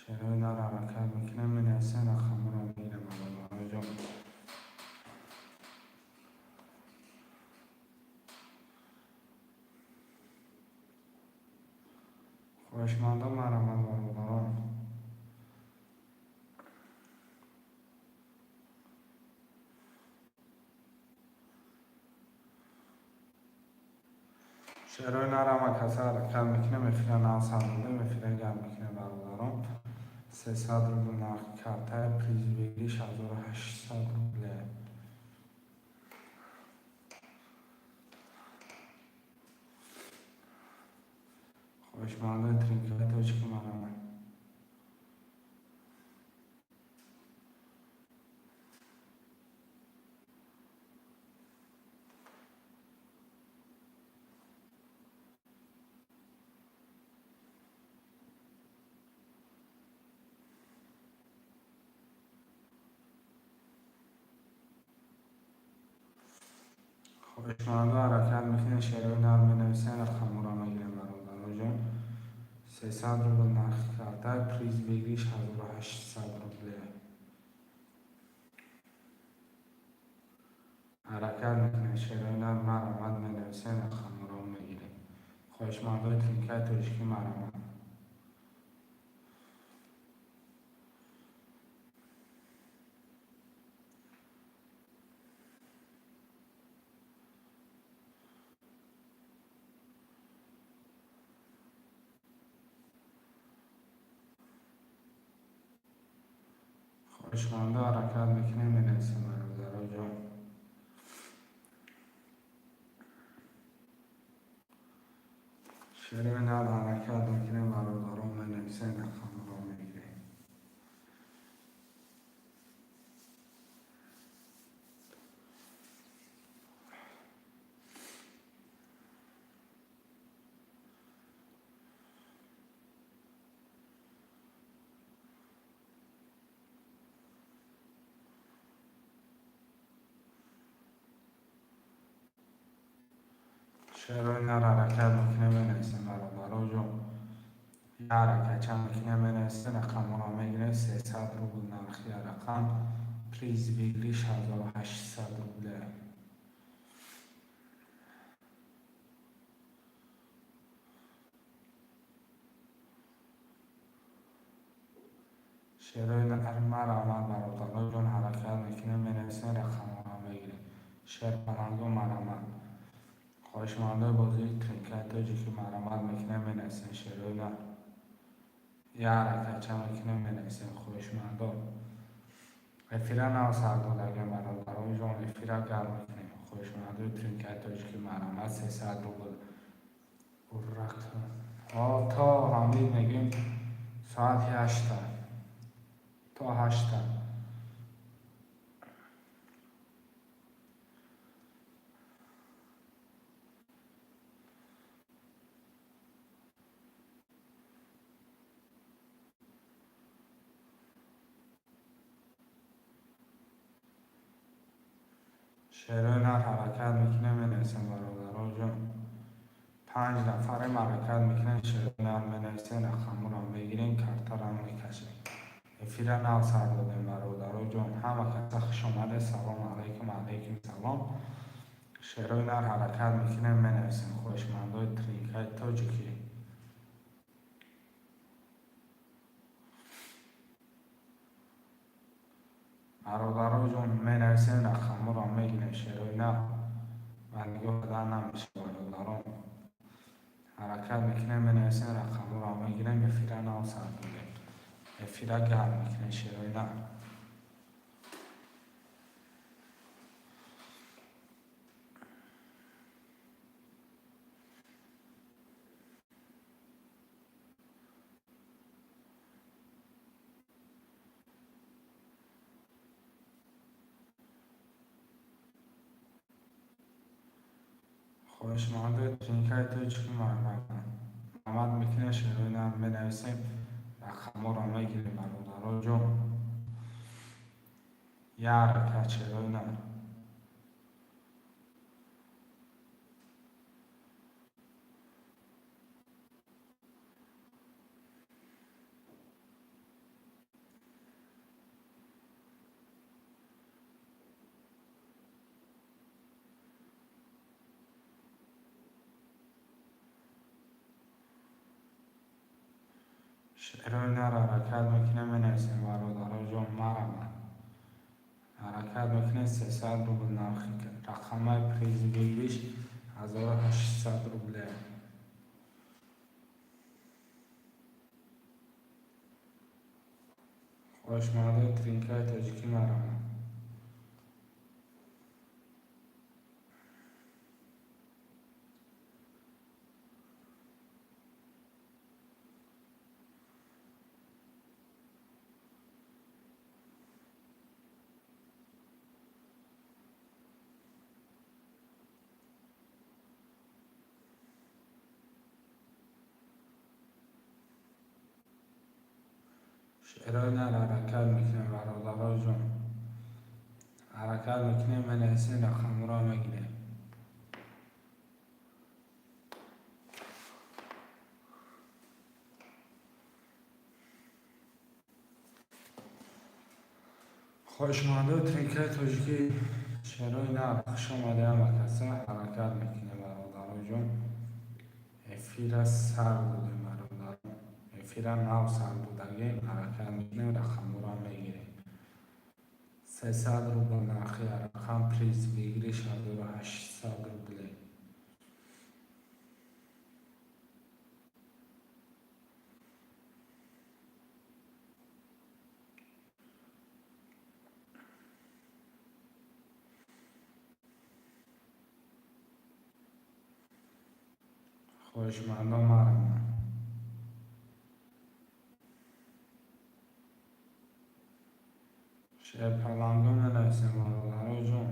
Шерои нар ҳаракат мекунем, менависем, рақамҳоро мегирем, бародароҷон. Хоҳишмандон, марҳамат, бародарон. Шерои нар ҳама каса ҳаракат мекунем, эфира нав сар додем, эфира гарм мекунем, бародарон. 300 рубл нархи картаи, приз выигрыш 1800 рубле. Хоҳишмандои тринкаи тоҷики, марҳамат. Хоҳишмандо ҳаракат мекунем, шерои нар менависем, рақамҳоро мегирем, бародароҷон. 300 рубл нархи карта, приз выигрыш 1800 рубле. Ҳаракат мекунем, шерои нар, марҳамат, менависем, рақамҳоро мегирем. Хоҳишмандои тринкаи тоҷикӣ, марҳамат. Хоҳишмандо ҳаракат мекунем, менависем, бародароҷон. Шерои нар ҳаракат мекунем, бародарон, менависем, рақамҳоро мегирем. Шерои нар ҳаракат мекунем, менависем, бародароҷон. Як ҳаракатча мекунем, менависем, рақамҳоро мегирем. 300 рубл нархи рақам, приз выигрыш 1800 рубле. Шерои нар, марҳамат, бародароҷон, ҳаракат мекунем, менависем, рақамҳоро мегирем. Шерпаланго, марҳамат. Хоҳишмандои бозии тринкаи тоҷикӣ, марҳамат мекунем, менависем, шерои нар. Як ҳаракатча мекунем, менависем, хоҳишмандо. Эфира нав сар додагем, бародароҷон, эфира гарм мекунем. Хоҳишмандои тринкаи тоҷикӣ, марҳамат, 300 рубл. То ҳамин мегӯем, соати 8-та. То 8-та. Шерои нар ҳаракат мекунем, менависем, бародароҷон. Панҷ нафарем, ҳаракат мекунем, шерои нар менависем, рақамҳоро мегирем, картаро мекашем. Эфира нав сар додем, бародароҷон. Ҳама каса хуш омадед. Салом алайкум, алайкум салом. Шерои нар ҳаракат мекунем, менависем, хоҳишмандои тринкаи тоҷикӣ. Бародароҷон, менависем, рақамҳоро мегирем, шерои нар. Ба нигоҳ кардан намешавад, бародарон. Ҳаракат мекунем, менависем, рақамҳоро мегирем, эфира нав сар додем. Эфира гарм мекунем, шерои нар. Хоҳишмандои тринкаи тоҷикӣ, марҳамат мекунем, шерои нар менависем, рақамҳоро мегирем, бародароҷон. Як ҳаракат, шерои нар. Шерои нар ҳаракат мекунем, менависем, бародароҷон, марамад. Ҳаракат мекунем, 300 рубл нархи рақамаи приз выигрыш 1800 рубле. Хоҳишмандои тринкаи тоҷикӣ, марамад. Шерои нар ҳаракат мекунем, бародароҷон. Ҳаракат мекунем, менависем, рақамро мегирем. Хоҳишмандои тринкаи тоҷикӣ, шерои нар, хуш омадед ҳама каса. Ҳаракат мекунем, бародароҷон. Эфира сар додем, бародарон. Эфира нав сар додагем, ҳаракат мекунем, рақамҳоро мегирем. 300 рубл нархи рақам, приз выигрыш 1800 рубле. Хоҳишмандон, марамад. Шерпалангон менависем, бародароҷон.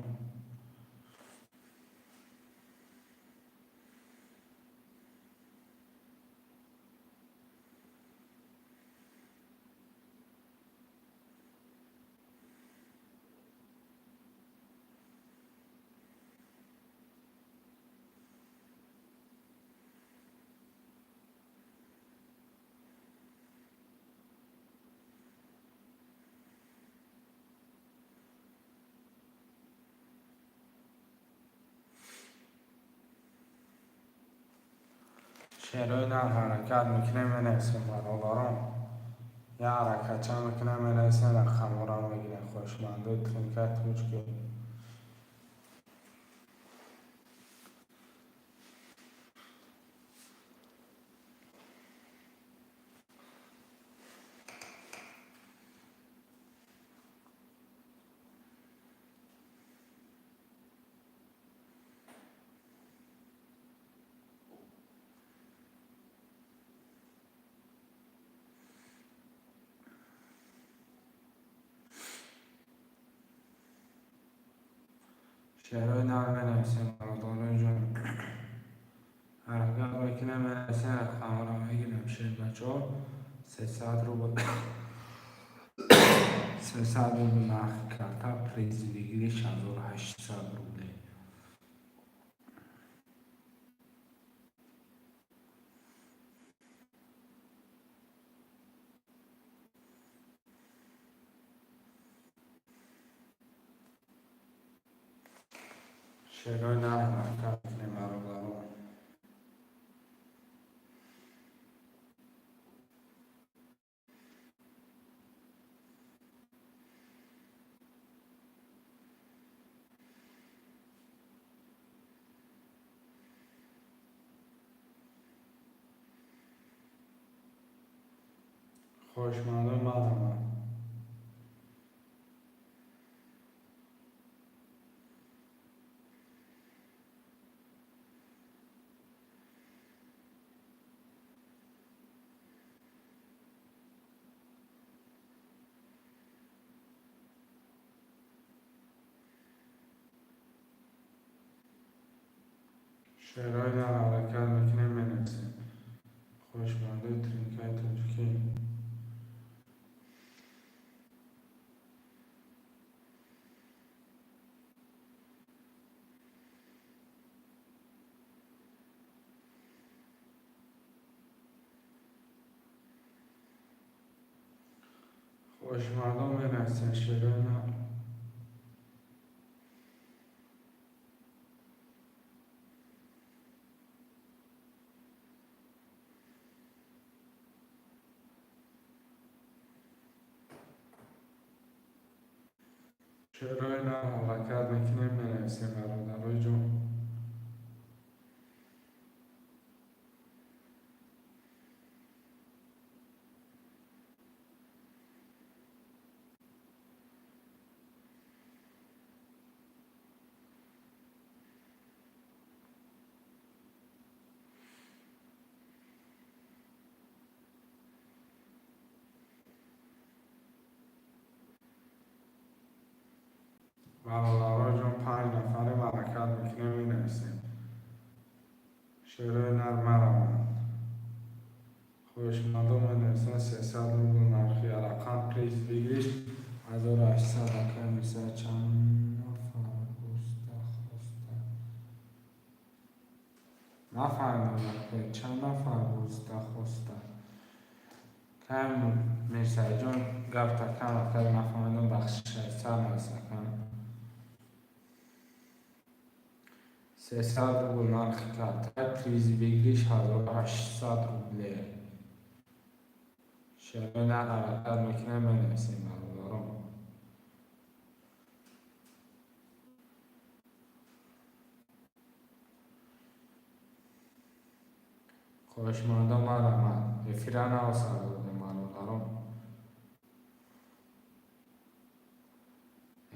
Шерои нар ҳаракат мекунем, менависем, бародарон. Я ҳаракатча мекунем, менависем, рақамҳоро мегирем. Хоҳишмандои тринкаи тоҷикӣ. Шерои нар менависем, бародароҷон. Ҳаракат мекунем, менависем, рақамҳоро мегирем. Шербачаҳо, 300 рубл. 300 рубл нархи карта, приз выигрыш 1800 рубле. Шерои нар ҳаракат мекунем, бародарон. Хоҳишмандон, марамад. Шерои нар ҳаракат мекунем, менависем. Хоҳишмандои тринкаи тоҷикӣ. Хоҳишмандон, менависем, шерои нар. Шеърҳои нав ҳаракат мекунем, менависем, бародарои ҷон. Бародарои ҷон, панҷ нафарем, ҳаракат мекунем, менависем. Шеърҳои нар мараванд. Хоҳишмандон менависанд, 300 рубл нархи рақам, приз выигрыш 1800. Ака мирсаид, чанд нафар густа хоста? Нафаҳмидам, чанд нафар густа хоста? Кам Мирсаидҷон, гапта кам ака, нафаҳмидам, бахшиш, сар навис, ака. 300 рубл нархи карта, приз выигрыш 1800 рубле. Шеърҳои нар ҳаракат мекунем, менависем, бародарон. Хоҳишмандон, марҳамат. Эфира навсар додем, бародарон.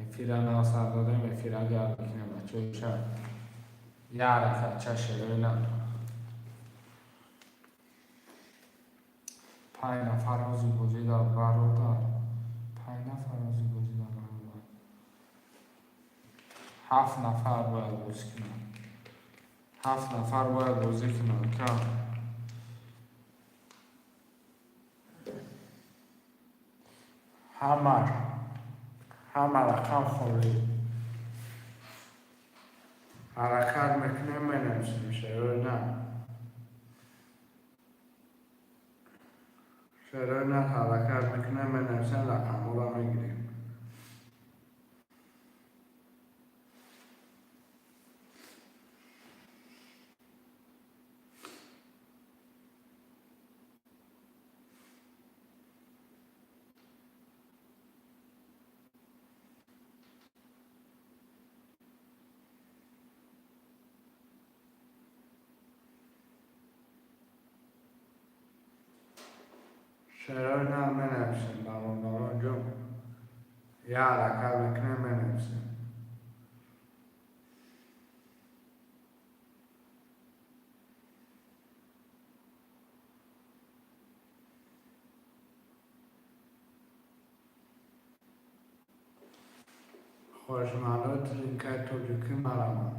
Эфира навсар додем, эфира гарм мекунем, бачаҳои шаҳр. Як ҳаракатча, шеърҳои нар. Панҷ нафар ҳозир бозида, бародар. Панҷ нафар ҳозир бозида, бародар. Ҳафт нафар бояд бозӣ кунанд. Ҳафт нафар бояд бозӣ кунанд, ка. Ҳама рақам холӣ. Ҳаракат мекунем, менависем шеърҳои нар. Шеърҳои нар ҳаракат мекунем, менависем, рақамҳоро мегирем. Шеърҳои нар менависем, бародарон ҷон. Як ҳаракат мекунем, менависем. Хоҳишмандои тринкаи тоҷикӣ, марҳамат.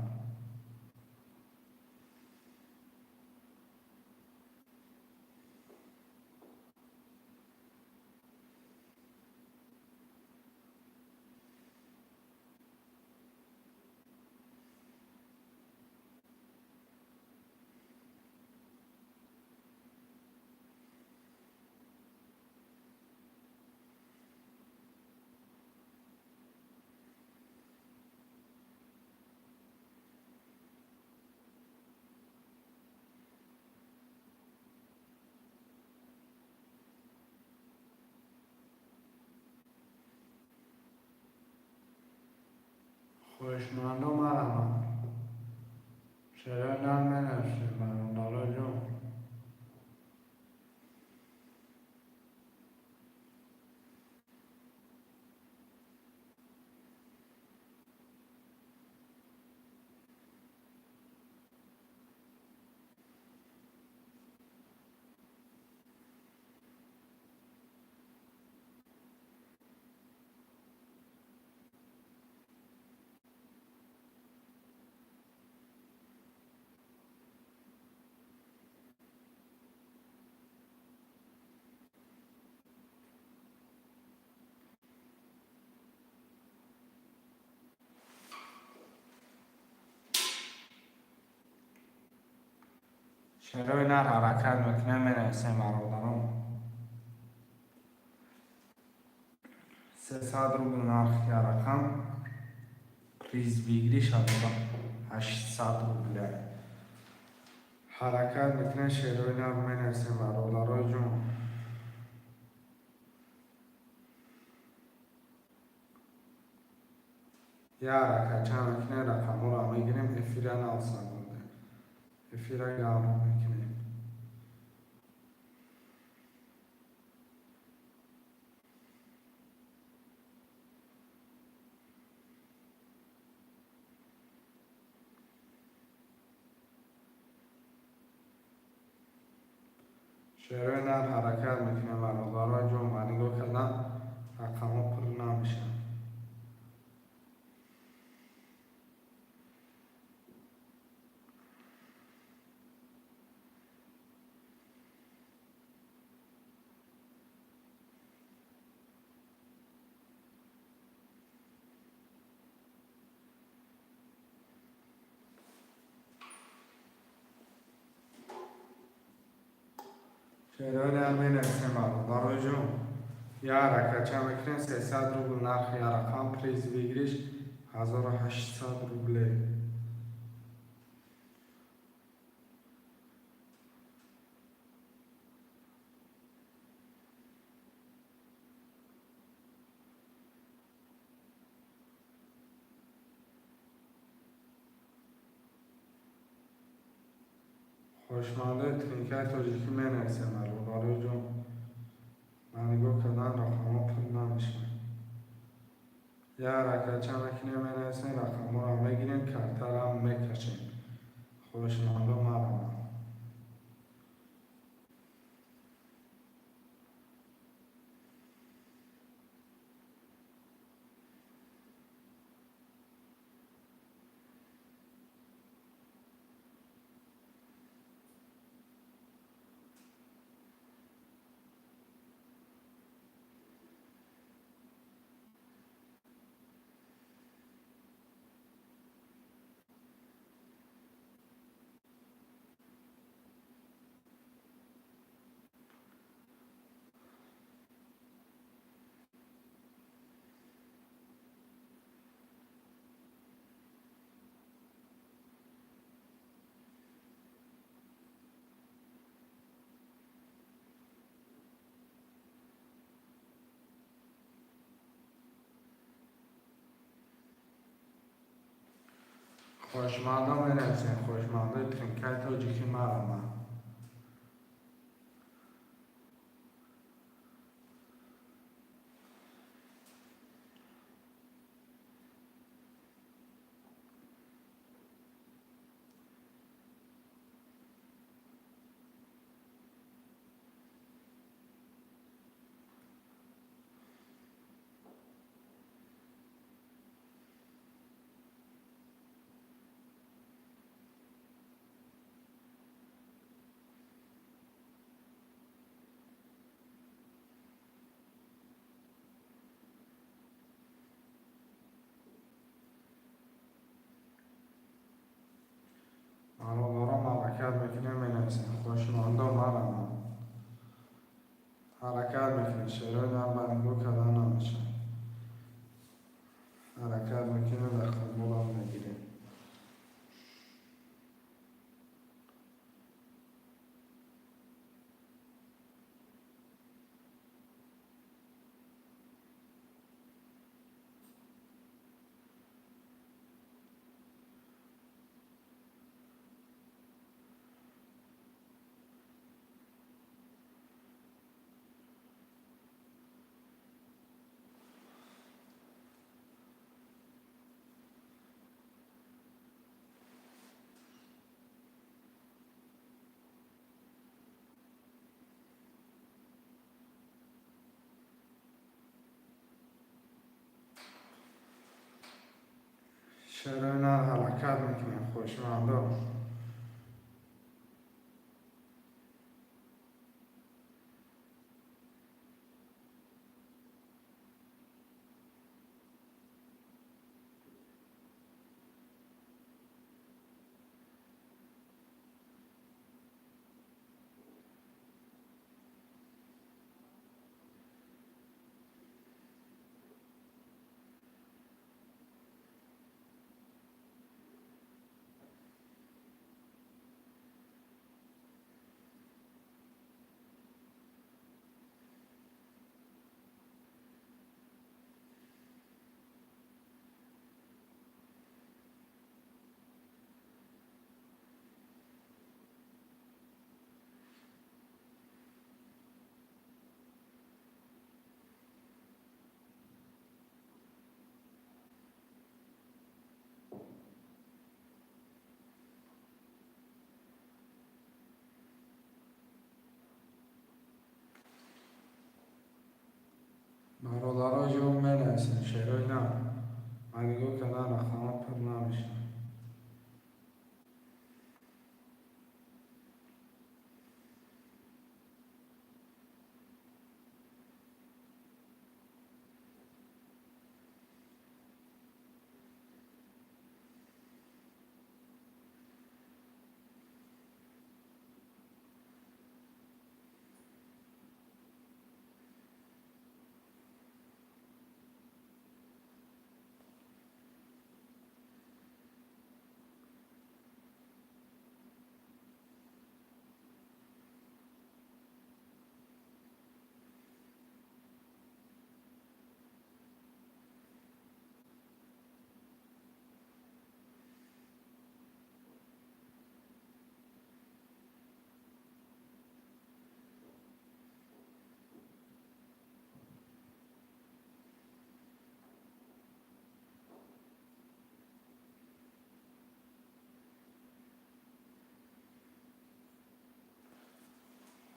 Хоҳишмандон, марҳамат. Шеърҳои нар менависем, бародарои ҷон. Шеърҳои нар ҳаракат мекунем, менависем, бародарон. 300 рубл нархи рақам, приз выигрыш 1800 рубля. Ҳаракат мекунем, шеърҳои нар менависем, бародарои ҷон. Як ҳаракатча мекунем, рақамҳоро мегирем, эфира навсагонда. Эфира гарм мекунем. Шерои нар ҳаракат мекунем, бародарон ҷон, ба нигоҳ кардан рақамҳо пур намешаванд. Шерои нар менависем, бародарон ҷон. Як ҳаракатча мекунем, 300 рубл нархи як рақам, приз выигрыш 1800 рублей. Хоҳишмандои тринкаи тоҷикӣ менависем, бародарон ҷон. Ба нигоҳ кардан рақамҳо пур намешаванд. Як ҳаракатча мекунем, менависем, рақамҳоро мегирем, картаро мекашем. Хоҳишмандо мараванд. Хоҳишмандо менависем, хоҳишмандои тринкаи тоҷикӣ мараванд. Бародарон ҳаракат мекунем, менависем. Хоҳишмандо мараванд. Ҳаракат мекунем, шерои нар ба нигоҳ кардан намешавад. Ҳаракат мекунем, рақамҳоро мегирем. Шерои нар ҳаракат мекунем, хоҳишмандо. Бародаро, ҷо менависем шерои нав. Ман нигоҳ кардан, рақамҳо пур намешавад.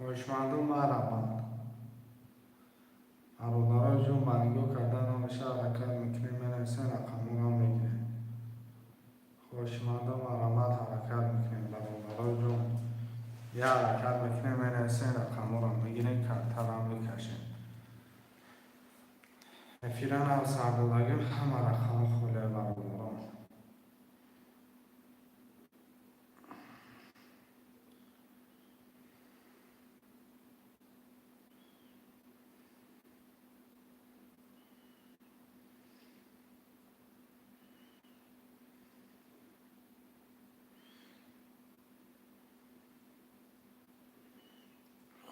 Хоҳишмандон, марҳамат. Бародаро ҷон, ба нигоҳ кардан намеша, ҳаракат мекунем, менависем, рақамҳоро мегирем. Хоҳишмандон, марҳамат, ҳаракат мекунем. Бародаро ҷон, я ҳаракат мекунем, менависем, рақамҳоро мегирем, картарам мекашем. Эфира нав сардодагим, ҳама рақамҳо холия, бародарон.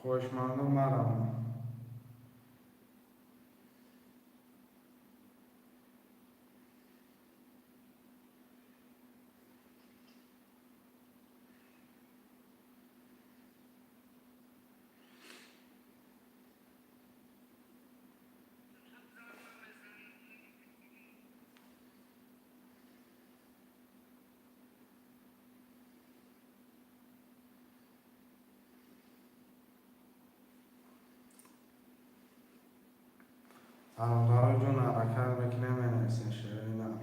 Хоҳишмандон, марҳамат. Бародаро ҷон, ҳаракат мекунем, менависем шерои нав.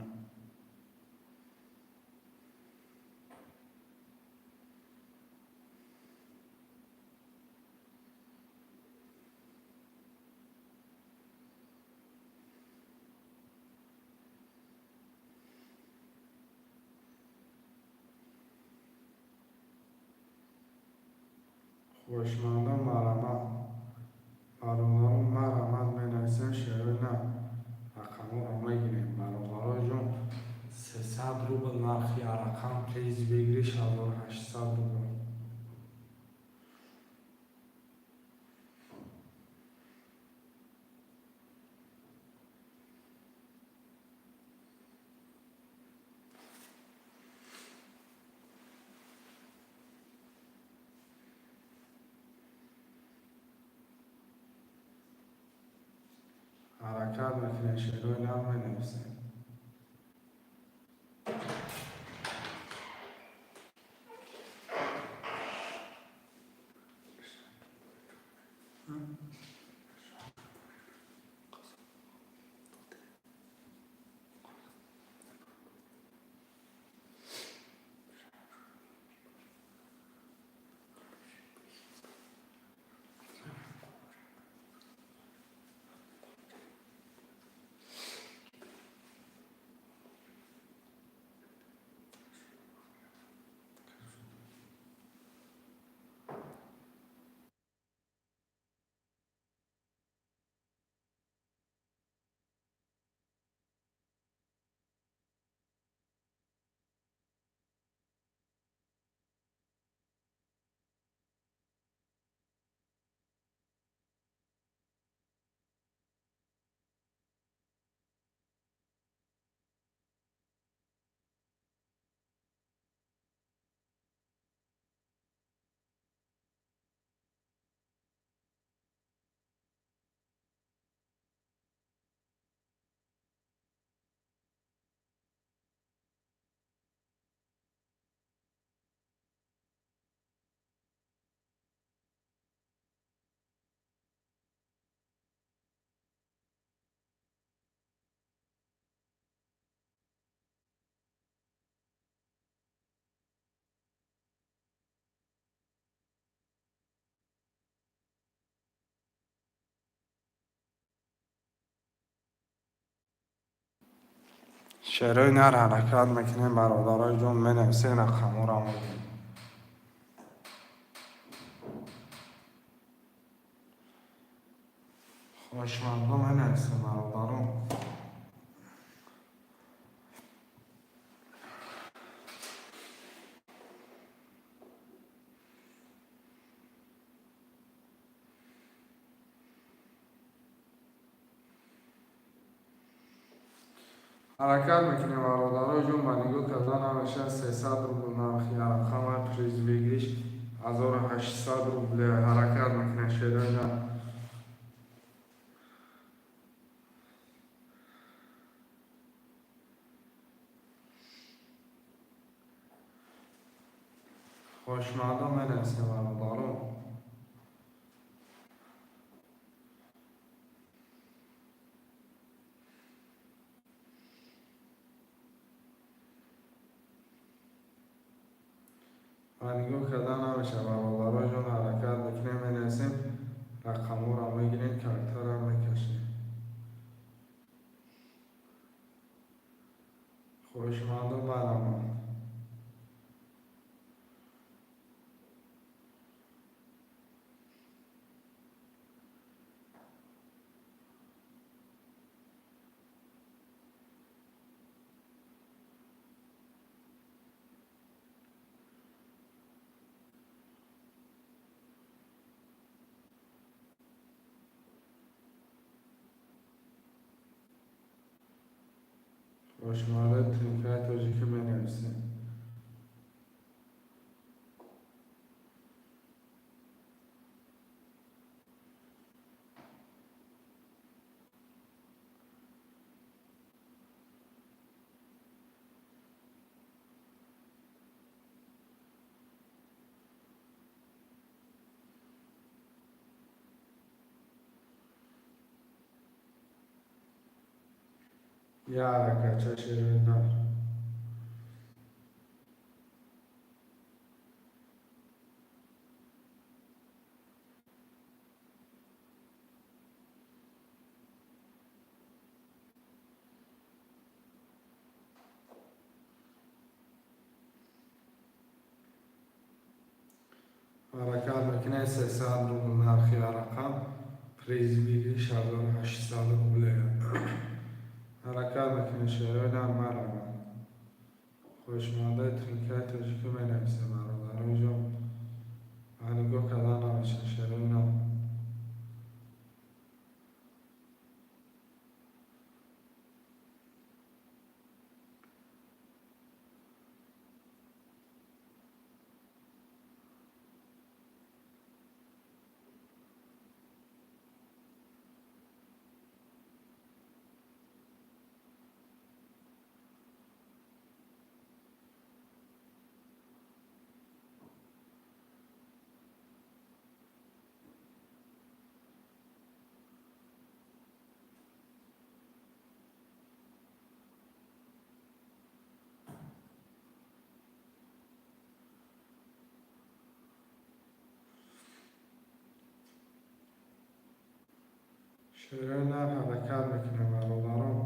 Хоҳишмандон, марҳамат. Бародарон, марҳамат, менависем шерои нав, рақамҳоро мегирем. Бародаро ҷон, 300 рубл нархи рақам, приз выигрыш 1800 рубл. Ҳаракат мекунем, шерои нав, менависем. Шерои нар, ҳаракат мекунем, бародарои ҷон, менависем, рақамҳоро мегирем. Хоҳишмандо, менависем, бародарон. Ҳаракат мекунем, бародарои ҷон, ба нигоҳ карда намешавад. 300 рубл нархи рақама, приз выигрыш 1800 рубле. Ҳаракат мекунем, шерои нар. Хоҳишмандо, менависем, бародарон. Ба нигоҳ карда намешавад, бародарои ҷон. Ҳаракат мекунем, менависем, рақамҳоро мегирем, картаро мекашем. Хоҳишмандо, барамад. Хоҳишмандои тринкаи тоҷикӣ, менависем. Як ҳаракатча, шерои нар. Ҳаракат мекунем. 300 рубл нархи рақам, приз выигрыш 1800 рубле. Ҳаракат мекунем, шерои нар, маравад. Хоҳишмандаи тринкаи тоҷикӣ, менависем, бародарои ҷон. Ба нигоҳ карда намешавад, шерои нар. Шерои нар, ҳаракат мекунем, бародарон.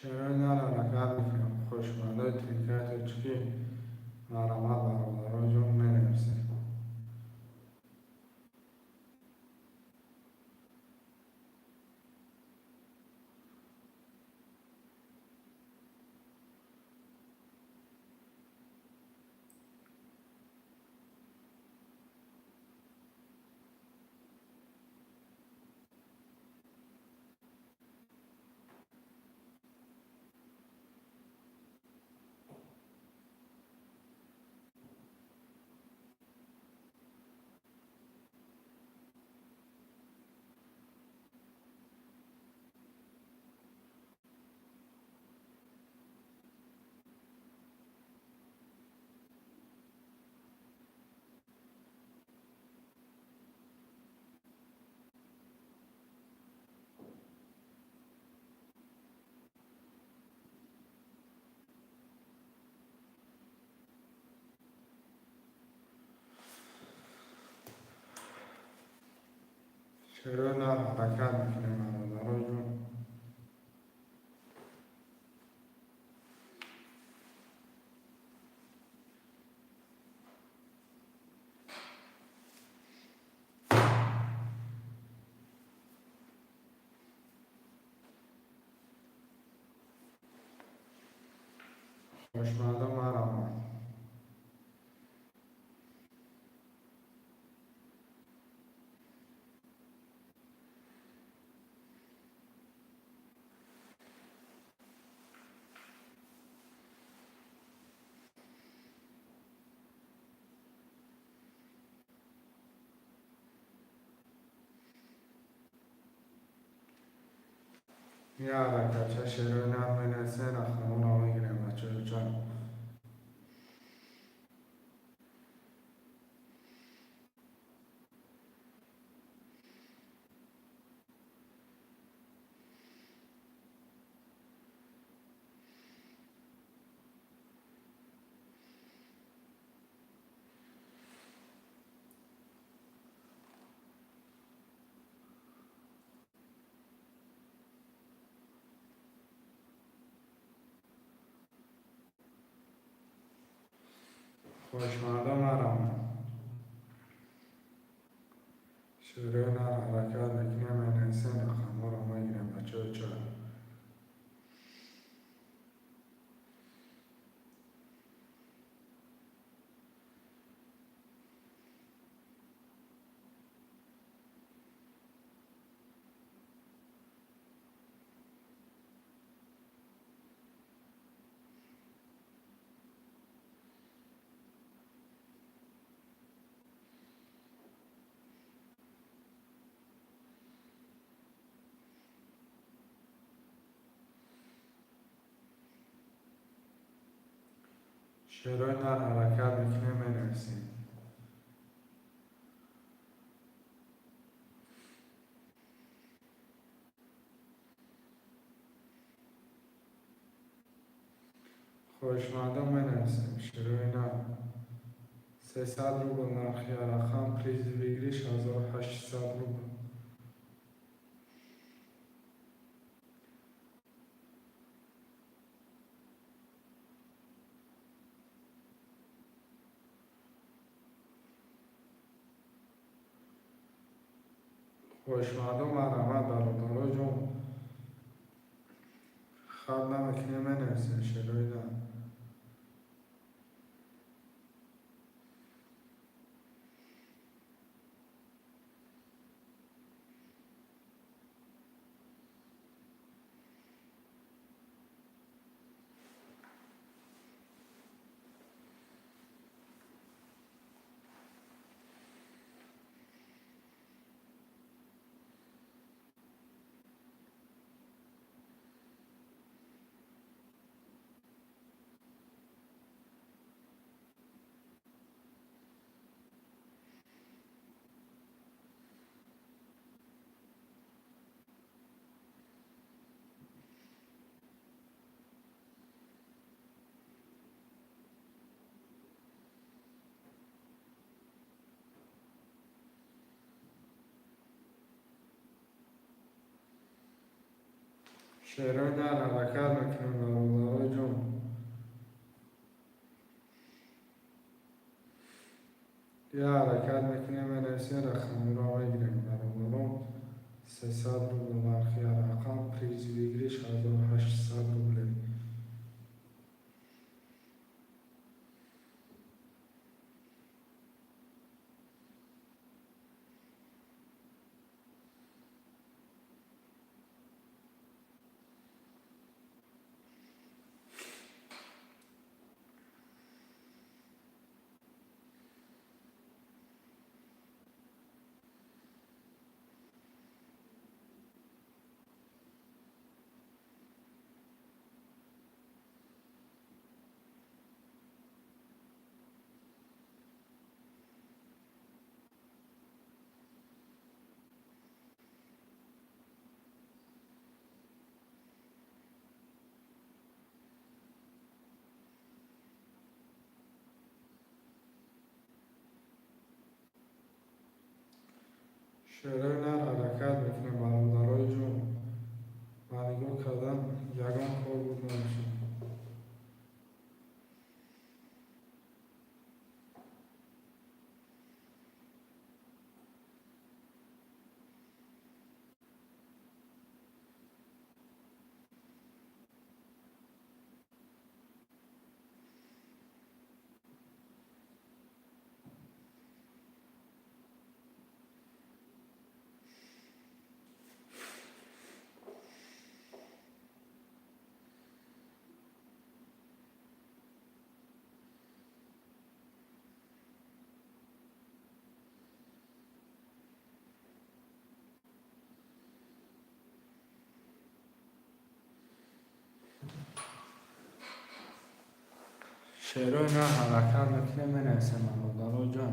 Шерои нар, ҳаракат мекунем. Хоҳишмандаи тринкаи тоҷикӣ, марҳамат, бародарои ҷон, менависем. Шерои нар ҳаракат мекунем, бародаро ҷон. Хушмандо, марҳамат. Я ҳаракатча, шерои нар менависем, рақамҳоро мегирем, бачаҳо ҷон. Хушмандо, марҳамат. Шерои нар ҳаракат мекунем, менависем, рақамҳоро мегирем, бачаҳо ҷон. Шерои нар ҳаракат мекунем, менависем. Хоҳишмандон, менависем. Шерои нар 300 рубл нархи рақам, приз выигрыш 1800 рубл. Хоҳишмандон, марҳамат, бародаро ҷон. Хаб намекунем, менависем, шерои нар. Шерои нар ҳаракат мекунем, бародаро ҷон. Я ҳаракат мекунем, менависем, рақамҳоро мегирем, бародарон. 300 рубл нархи рақам, приз выигрыш 1800 рублей. Шерои нар ҳаракат. Ҳаракат мекунем, бародарои ҷон. Ба нигоҳ кардан ягон кор буд намешавад. Шерои на ҳаракат мекунем, менависем, бародаро ҷон.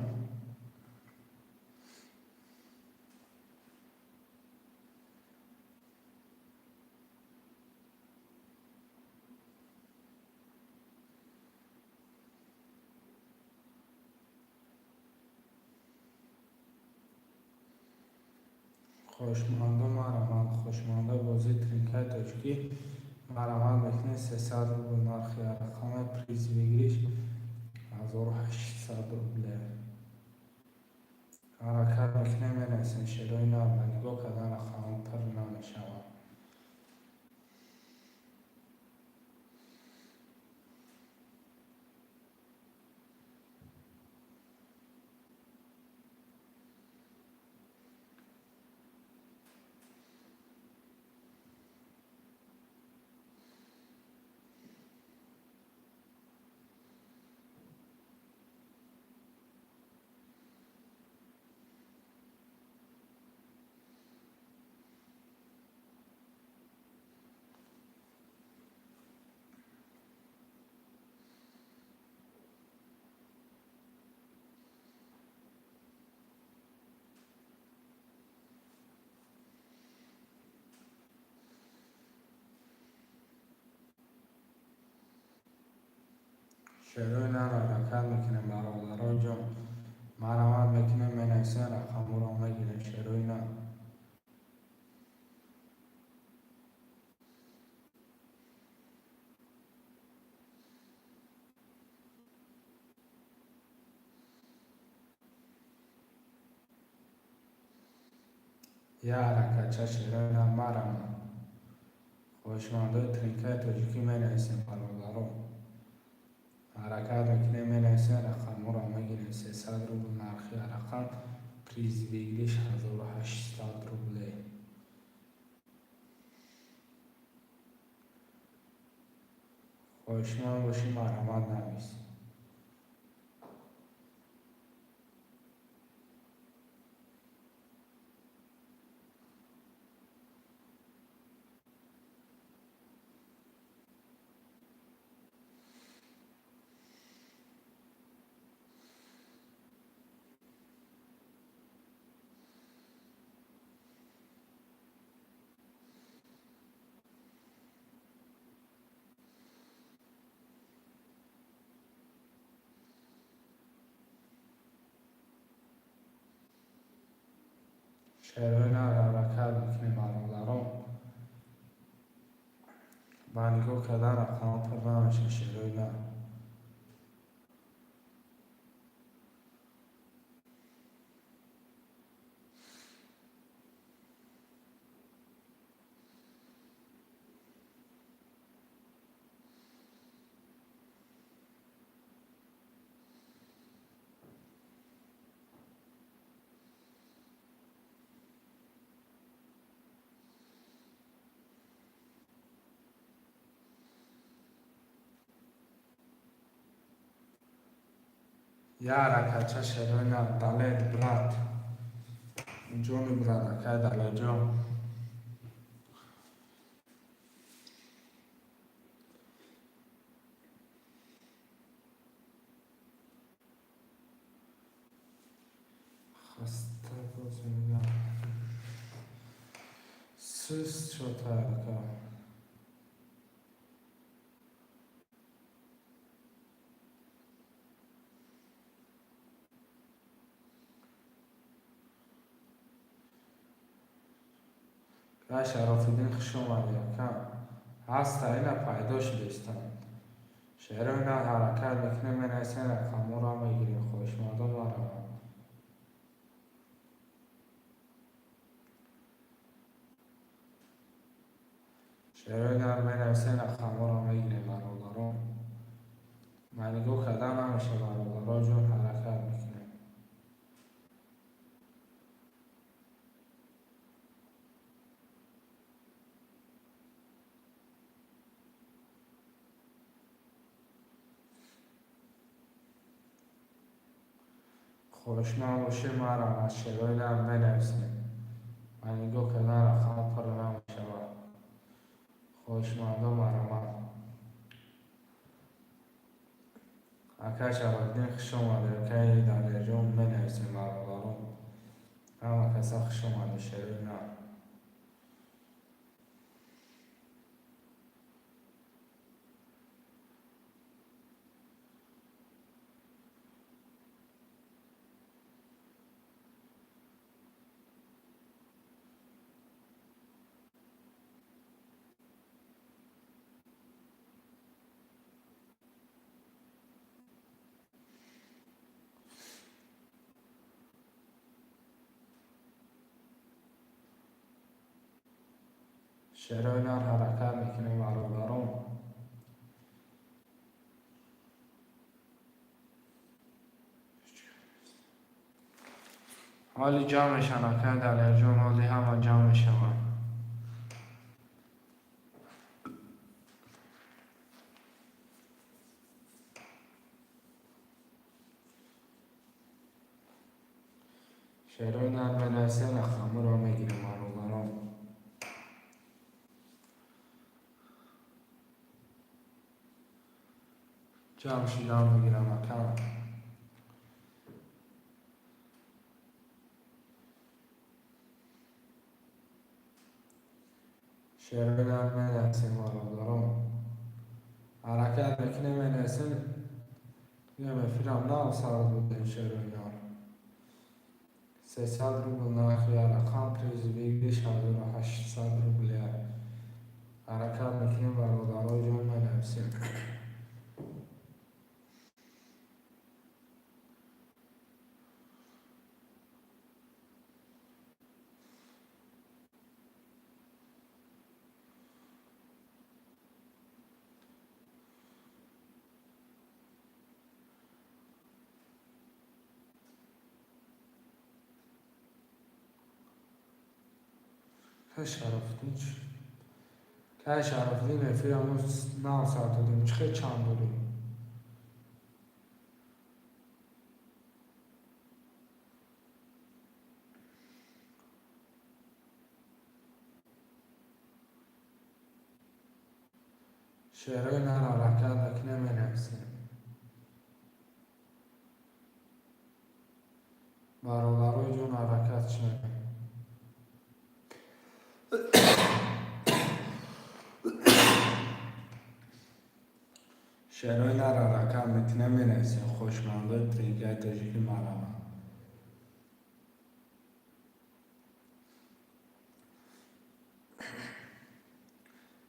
Хошмандо марамад, хошмандои бозии тринкаи тоҷикӣ марамад мекунем. 300 рубл нархи рақама, приз выигрыш 1800 рубле. Ҳаракат мекунем, менависем, шерои нав. Ба нигоҳ кардан рақамҳо пур намешавад. Шерои нар ҳаракат мекунем, бародаро ҷон. Марамад мекунем, менависем, рақамҳоро мегирем, шерои нар. Я ҳаракатча, шерои нар, марамад. Хоҳишмандои тринкаи тоҷикӣ менависем, бародаро. Ҳаракат мекунем, менависем, рақамҳоро мегирем. 300 рубл нархи рақам, приз выигрыш 1800 рубле. Хоҳишманд бошӣ, марҳамат, навис. Шерои нар ҳаракат мекунем, бародарон. Ба нигоҳ кардан рақамҳо пур намешавад, шерои нар. Я ҳаракатча, шерои нар. Далер, брат. Ҷони брат, акай Далерҷон. Хаста боз мегӯям. Суст шуд, ака. Ка Шарофиддин, хуш омадӣ, ака. Ҳаста, ина пайдо шудистанд. Шерои нар ҳаракат мекунем, менависем, рақамҳоро мегирем. Хоҳишмандон, мараванд. Шерои нар менависем, рақамҳоро мегирем, бародарон. Ма нигоҳ кардан намеша, бародаро ҷон, ҳаракат мекунем. Хоҳишманд бошед, мараванд, шерои нар менависем. Ма нигоҳ кардан рақамҳо пур намешавад. Хоҳишмандон, мараванд. Ака Шарофиддин, хуш омадед. Акаи Далерҷон, менависем, бародарон. Ҳама каса хуш омадед, шерои нар. Шерои нар ҳаракат мекунем, бародарон. Ҳоли ҷамъ мешаванд, акай Далерҷон, ҳоли ҳама ҷамъ мешаванд. Шерои нар менависем, рақамҳоро мегирем, бародарон. Ҷамъ шидан мегирам, ака. Шерои нар менависем, бародарон. Ҳаракат мекунем, менависем. Дигар эфирам нав сар додем, шерои нар. 300 рубл нархи як рақам, приз выигрыш 1800 рубл. Ҳаракат мекунем, бародаро ҷон, менависем. Кай Шарофиддин чӣ? Кай Шарофиддин, эфирамо нав сар додем, чӣ хел чанд дорем? Шерои нар ҳаракат мекунем, менависем. Бародарои ҷон, ҳаракат шавем. Шерои нар ҳаракат мекунем, менависем. Хоҳишмандои тринкаи тоҷикӣ, мараванд.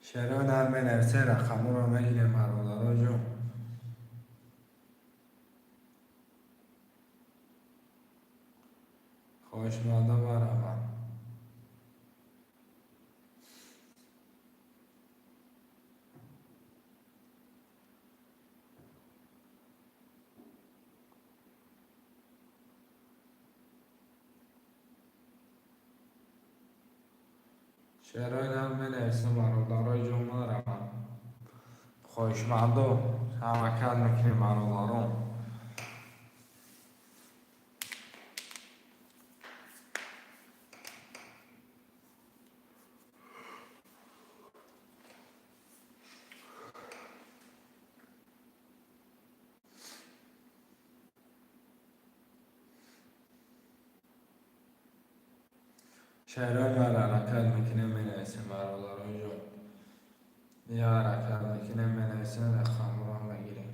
Шерои нар менависем, рақамҳоро мегирем, бародаро ҷон. Хоҳишмандон, мараванд. Шерои нар менависем, бародарои ҷон, мараванд. Хоҳишмандо, ҳаракат мекунем, бародарон. Шерои нар ҳаракат мекунем, менависем, бародарои ҷон. Я ҳаракат мекунем, менависем, рақамҳоро мегирем.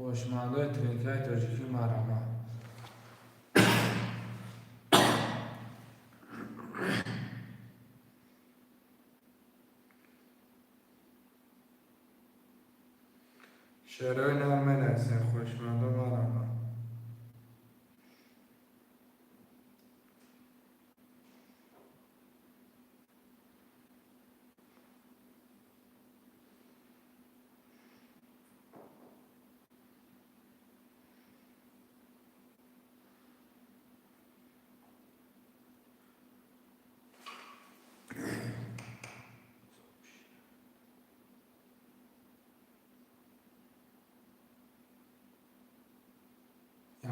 Хоҳишмандои тринкаи тоҷикӣ, марҳамат. Шерои нар менависем, хоҳишмандо, марҳамат.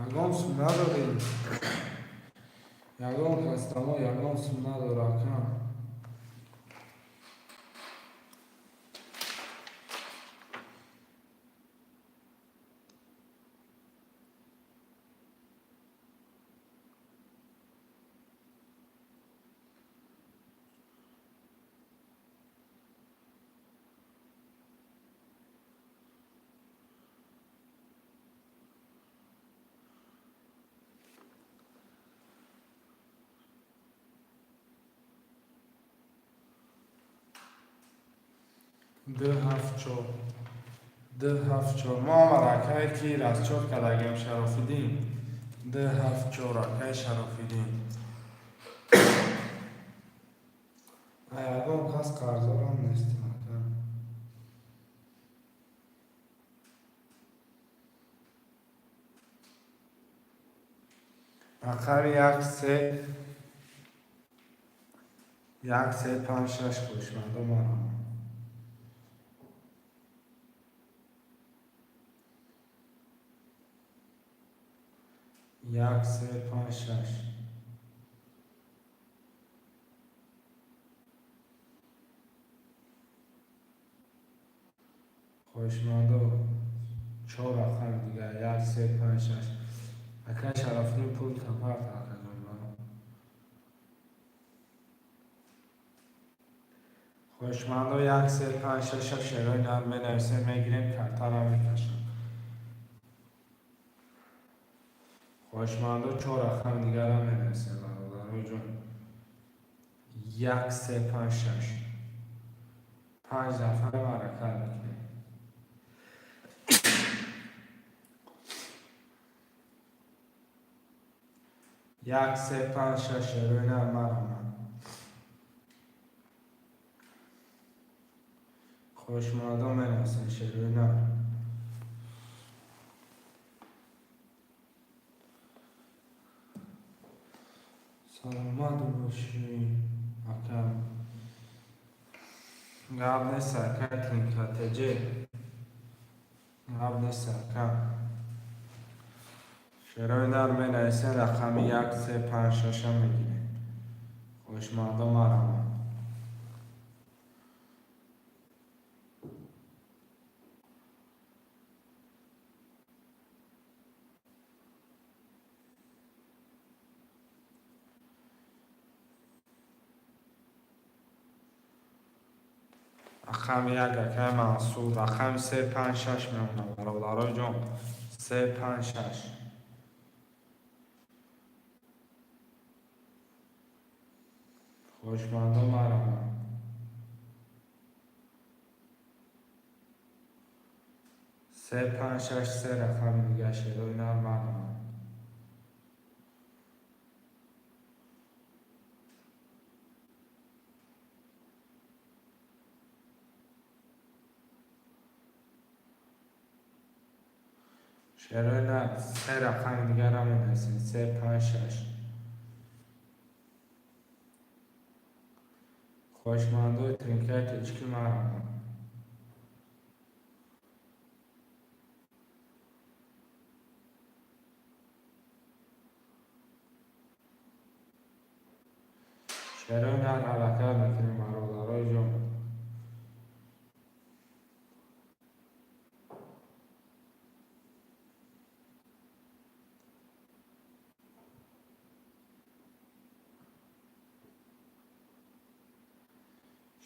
Ягон сум надорем, ягон кастамо ягон сум надора, ака. Ду ҳафт чор, ду ҳафт чор. Мо омад, акае ки расчёт кардагем, Шарофиддин. Ду ҳафт чор, акаи Шарофиддин. Ягон кас қарздорам нестем, ака. Рақами як се як се панҷ шаш, хоҳишмандо, марҳамат. Як се панҷ шаш. Хоҳишмандо, чор рақами дигар: як се панҷ шаш. Акай Шарафиддин, пул тапарт, акаҷон. Хоҳишмандо, як се панҷ шаша шерои нар менависем, мегирем, картара мекашам. Хоҳишмандо, чор рақами дигарам менависем, бародарои ҷон. Як се панҷ шаш. Панҷ нафара ҳаракат мекунем. Як се панҷ шаш, шерои нар, марҳамат. Хоҳишмандо, менависем шерои нар. Саломат бошӣ, ака. Гап нест, ака Тринкатеҷе, гап нест, ака. Шерои нар менависем, рақами як се панҷ шаша мегирем. Хоҳишмандо, марҳамат. Рақами як, акаи Мансур. Рақами се панҷ шаш мемонам, бародарои ҷон. Се панҷ шаш. Хоҳишмандо, марҳамат. Се панҷ шаш, се рақами дигар, шерои нар, марҳамат. Шерои нар, се рақами дигарам менависем: се панҷ шаш. Хоҳишмандои тринкаи тоҷикӣ, марҳамат. Шерои нар ҳаракат мекунем, бародарои ҷон.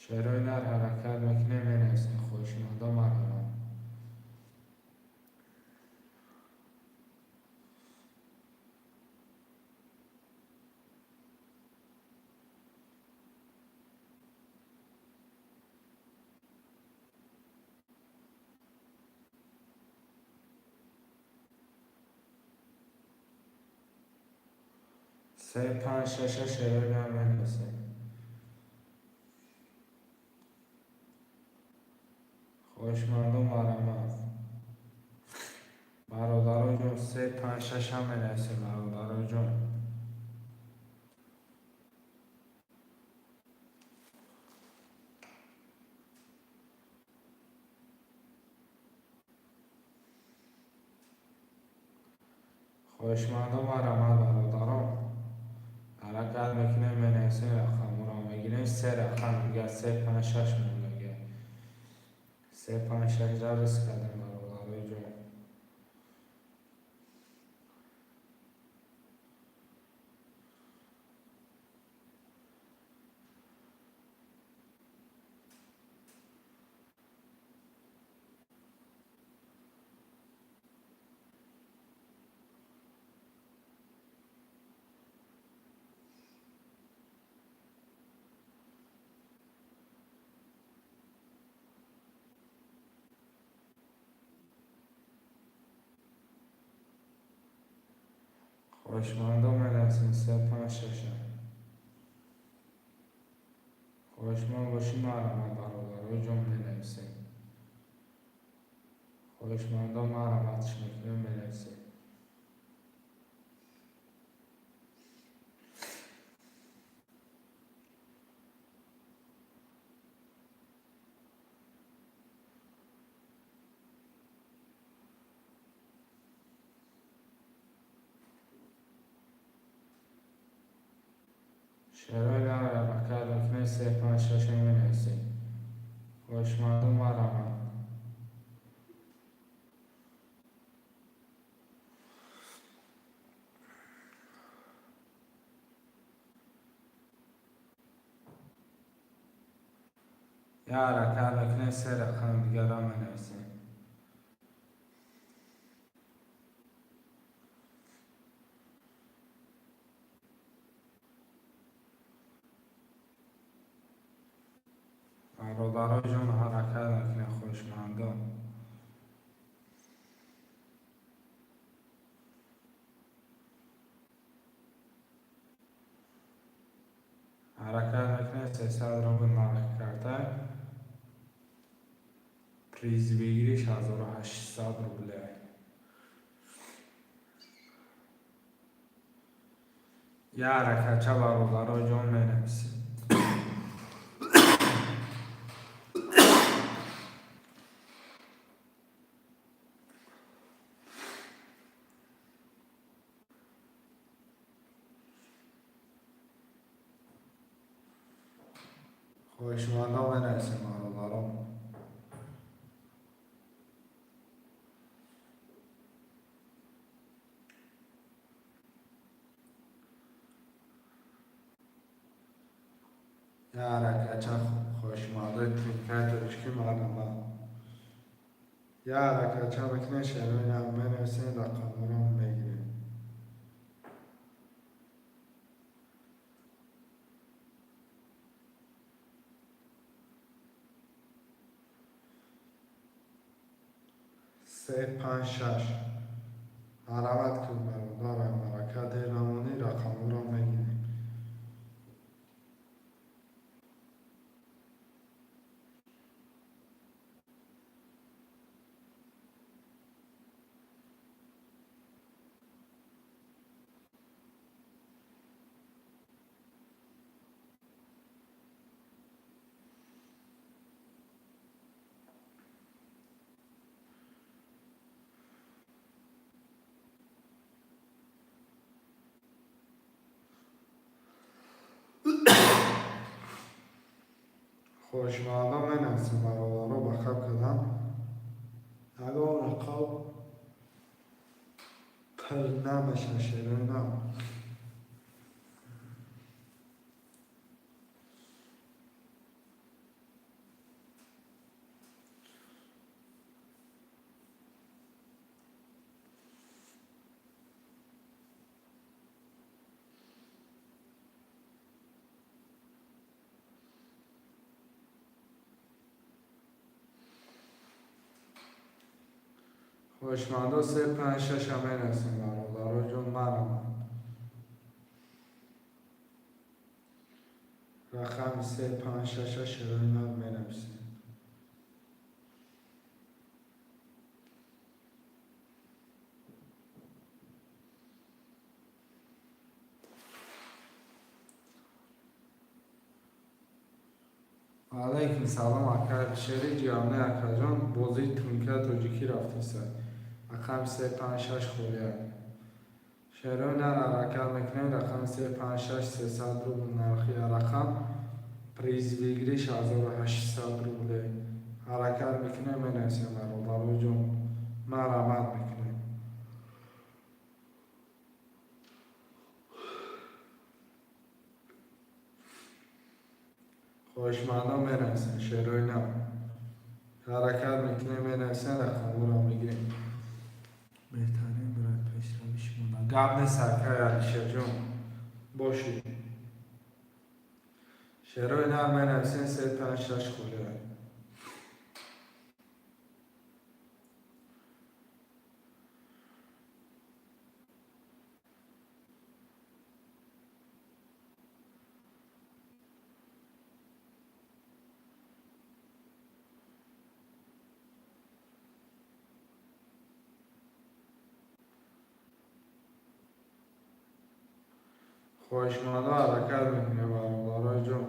Шерои нар ҳаракат мекунем, менависем. Хоҳишмандо, марҳамат. Се, панҷ, шаша шерои менависем. Хоҳишмандо, марҳамат. Бародароҷон, се, панҷ, шаша менависем, бародароҷон. Хоҳишмандо, марҳамат, бародарон. Ҳаракат мекунем, менависем, рақамҳоро мегирем. Се рақам дига, се, панҷ, шаш мондага. Се, панҷ, шаш рис кардем, бародарои ҷон. Хоҳишмандо, менависем се, панҷ, шаша. Хоҳишманд бошӣ, марҳамат, бародарои ҷон, менависем. Хоҳишмандо, марҳаматш мекунем, менависем. Шерои ҳаракат мекунем, се, панҷ, шаша менависем. Хоҳишмандо, марҳамат. Як ҳаракат мекунем, се рақами дигарро менависем. Бародарои ҷон, ҳаракат мекунем, хоҳишмандон. Ҳаракат мекунем, 300 рубл нархи карта. Приз выигрыш 1800 рублей. Як ҳаракатча, бародарои ҷон, менависем. Хоҳишмандон, менависем, бародарон. Як ҳаракатча, хоҳишмандои тринкаи тоҷикӣ, марҳамат. Як ҳаракатча мекунем, шерои менависем, рақамҳоро мегирем. Се, панҷ, шаш. Марҳамат кун, бародарам, ҳаракат дер намонӣ, рақамҳоро мегирем. Хоҳишмандон, менависем, бародаро, ба хаб кардан. Ягон рақам пир намеша, шерои нав. Хоҳишмандо, се, панҷ, шаша менависем, бародаро ҷон, марҳамат. Рақами се, панҷ, шаша шерои нар менависем. Алайкум салом, ака Шери ҷиёне, акаҷон, бозии тринка тоҷикӣ рафтиса. Рақами се, панҷ, шаш холия. Шерои нар ҳаракат мекунем. Рақами се, панҷ, шаш, 300 рубл нархи рақам. Приз выигрыш 1800 рубле. Ҳаракат мекунем, менависем, бародарои ҷон. Марҳамат мекунем. Хоҳишмандон менависем шерои нав. Ҳаракат мекунем, менависем, рақамҳоро мегирем. Беҳтарин, брат, пешравӣ шумо. Гап нест, акай Алишерҷон. Бошед. Шерои нав менависем, се, панҷ, шаш холия. Хоҳишмандон ҳаракат мекунем, бародарои ҷон.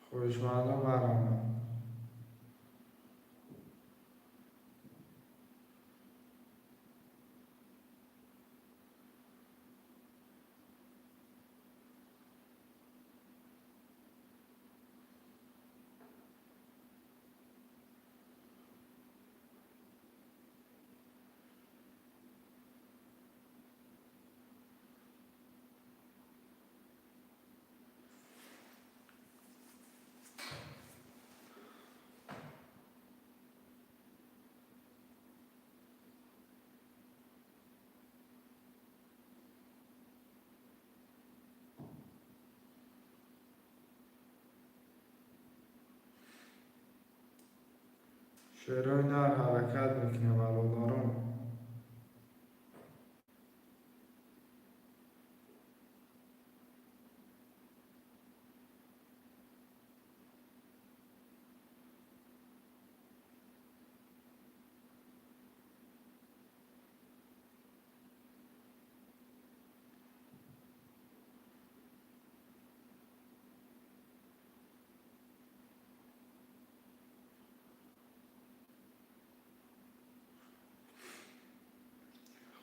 Хоҳишмандон, марҳамат. Шерои нар ҳаракат мекунем, бародарон.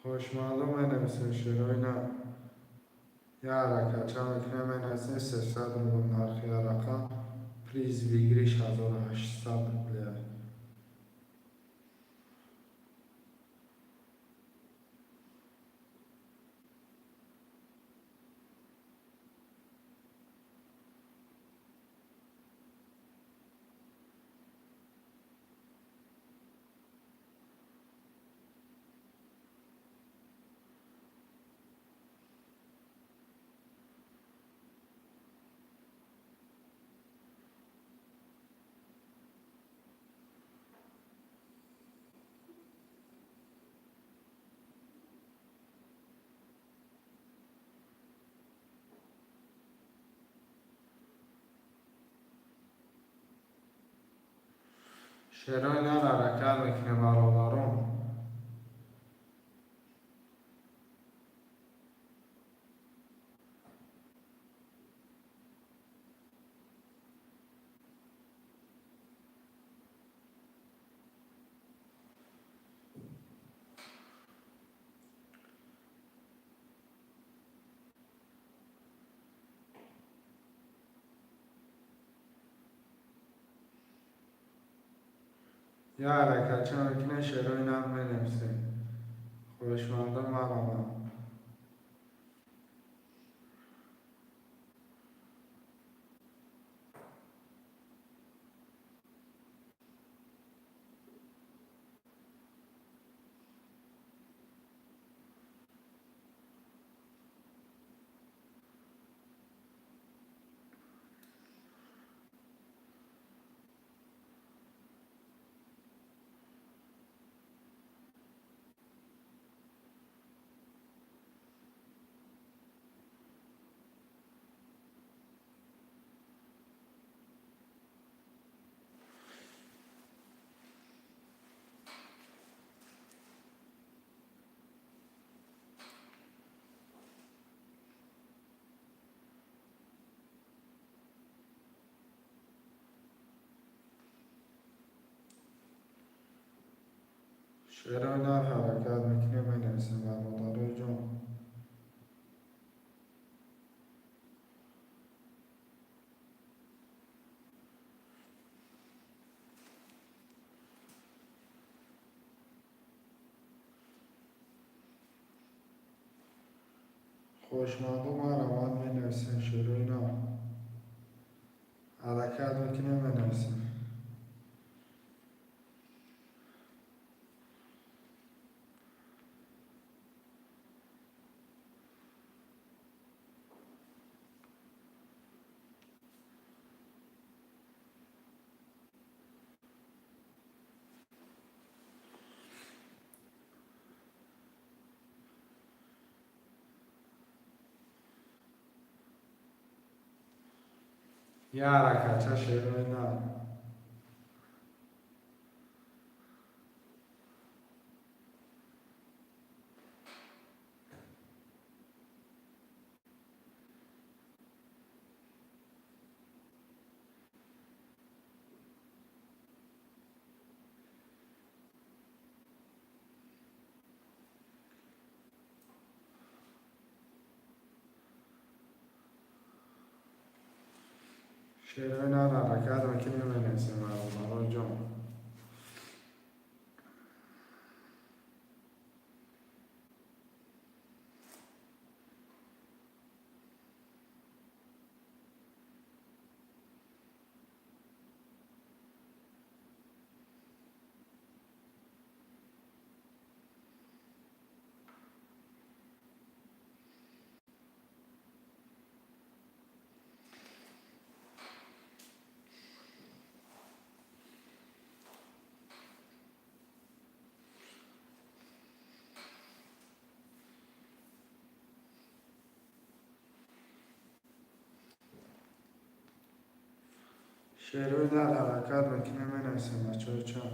Хоҳишмандон менависем шерои нар. Як ҳаракатча мекунем, менависем, 300 рубл нархи рақам. Приз выигрыш 1800 рубля. Шерои нар ҳаракат мекунем, бародарон. Як ҳаракатча мекунем, шерои нар менависем. Хоҳишмандон, марҳамат. Шерои нар ҳаракат мекунем, менависем, бародарои ҷон. Хоҳишмандо, марҳамат, менависем. Шерои нав ҳаракат мекунем, менависем. Я ҳаракатча, шерои нав. Шерои нар ҳаракат мекунем, менависем, бародарои ҷон. Шерои нар ҳаракат мекунем, менависем, бачаҳои чон.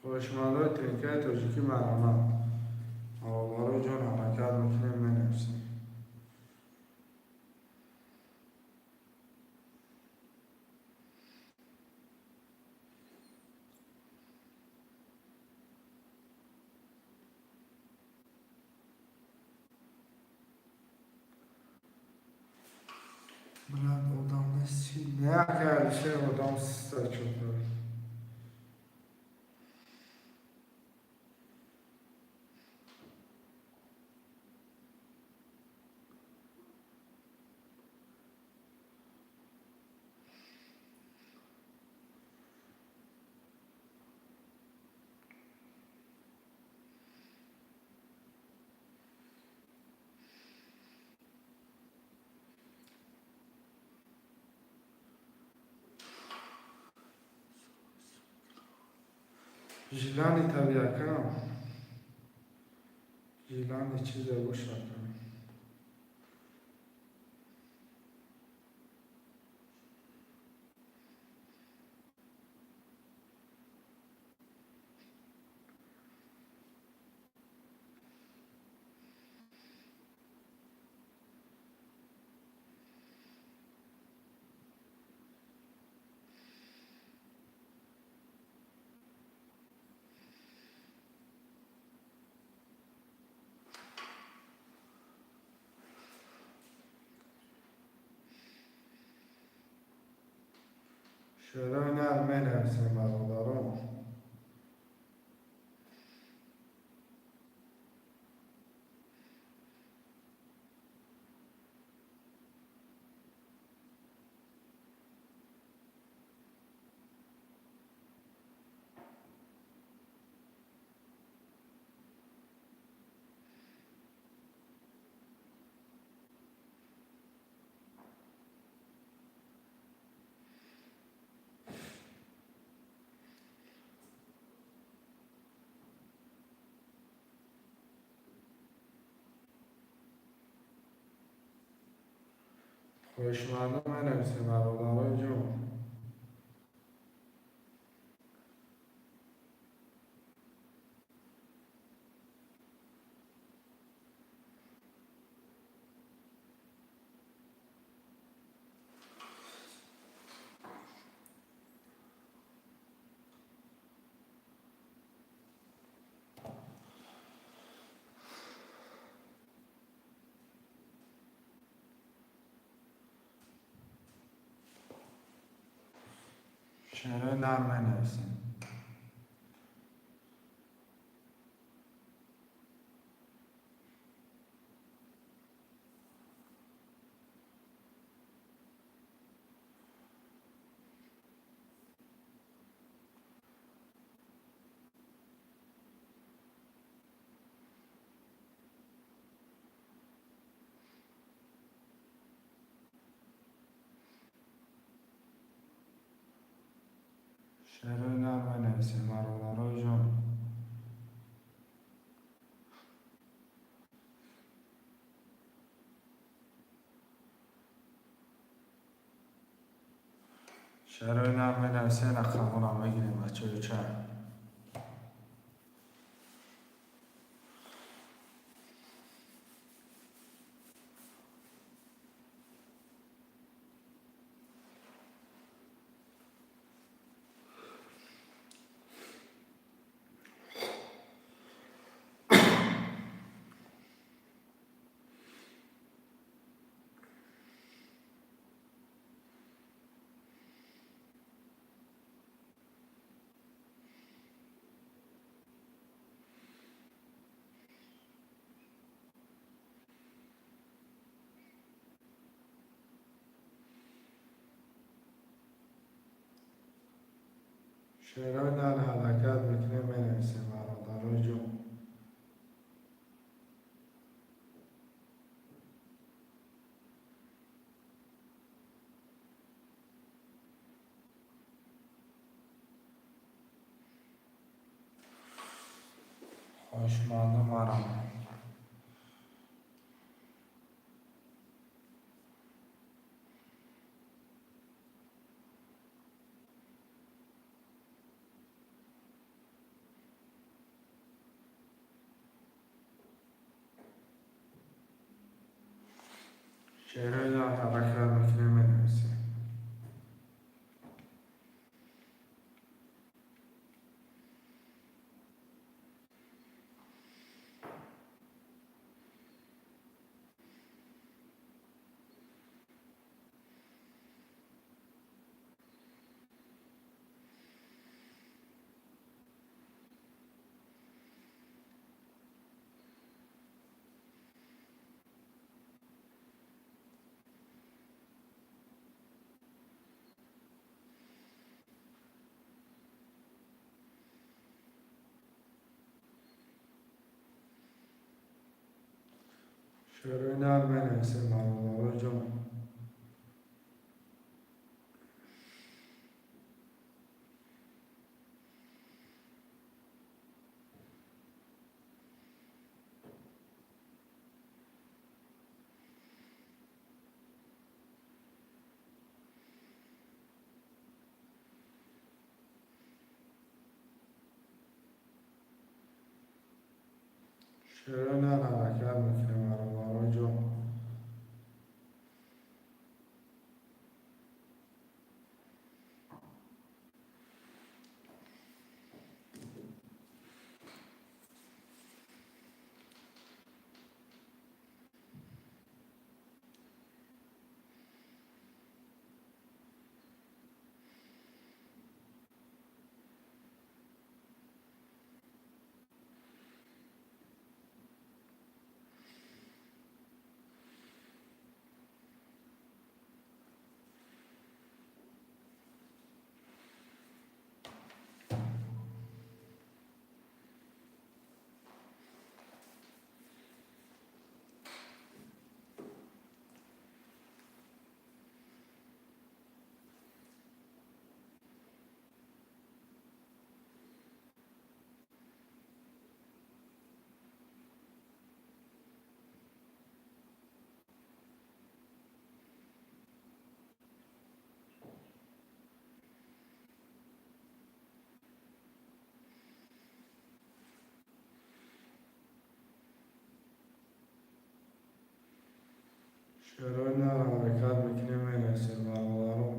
Хоҳишмандои тринкаи тоҷикӣ, марҳамат, бародарои ҷон, ҳаракат мекунем, менависем. Брат, одам нест чи? Не, ака Алишер, одам систа чӯта. Жилани табиакам, жилани чизе бошад. Шерои нар менависем, бародарон. Хоҳишмандо менависем, бародарои ҷон. Шеърҳои нар менависем. Шеърҳои нар менависем, бародарои ҷон. Шеърҳои нар менависем, рақамҳоро мегирем, бачаҳои ча. Шеърҳои нар ҳаракат мекунем, менависем, бародарои ҷон. Хоҳишмандо марамад. Шеърҳои нар ҳаракат мекунем, менависем. Шеърҳои нар менависем, бародарои ҷон. Шеърҳои нар ҳаракат мекунем, бародарои ҷон. Шерои нар ҳаракат мекунем, менависем, бародарон.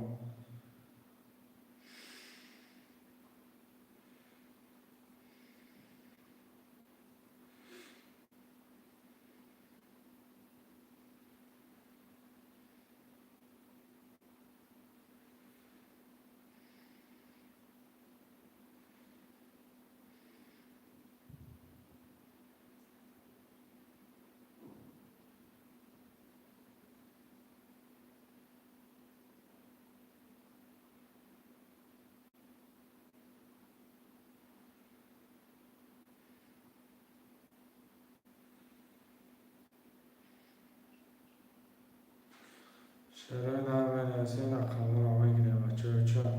Шерои нар менависем, рақамҳоро мегирем, бачаҳо.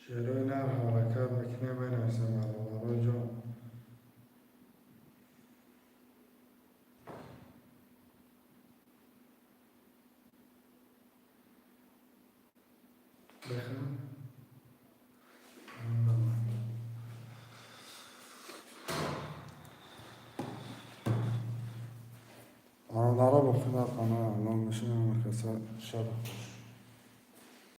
Шерои нар ҳаракат мекунем, менависем, бародарон ҷон. Бехам. Бародаро, бо худо паноҳ Аллоҳ мешинам, каса шаби хуш.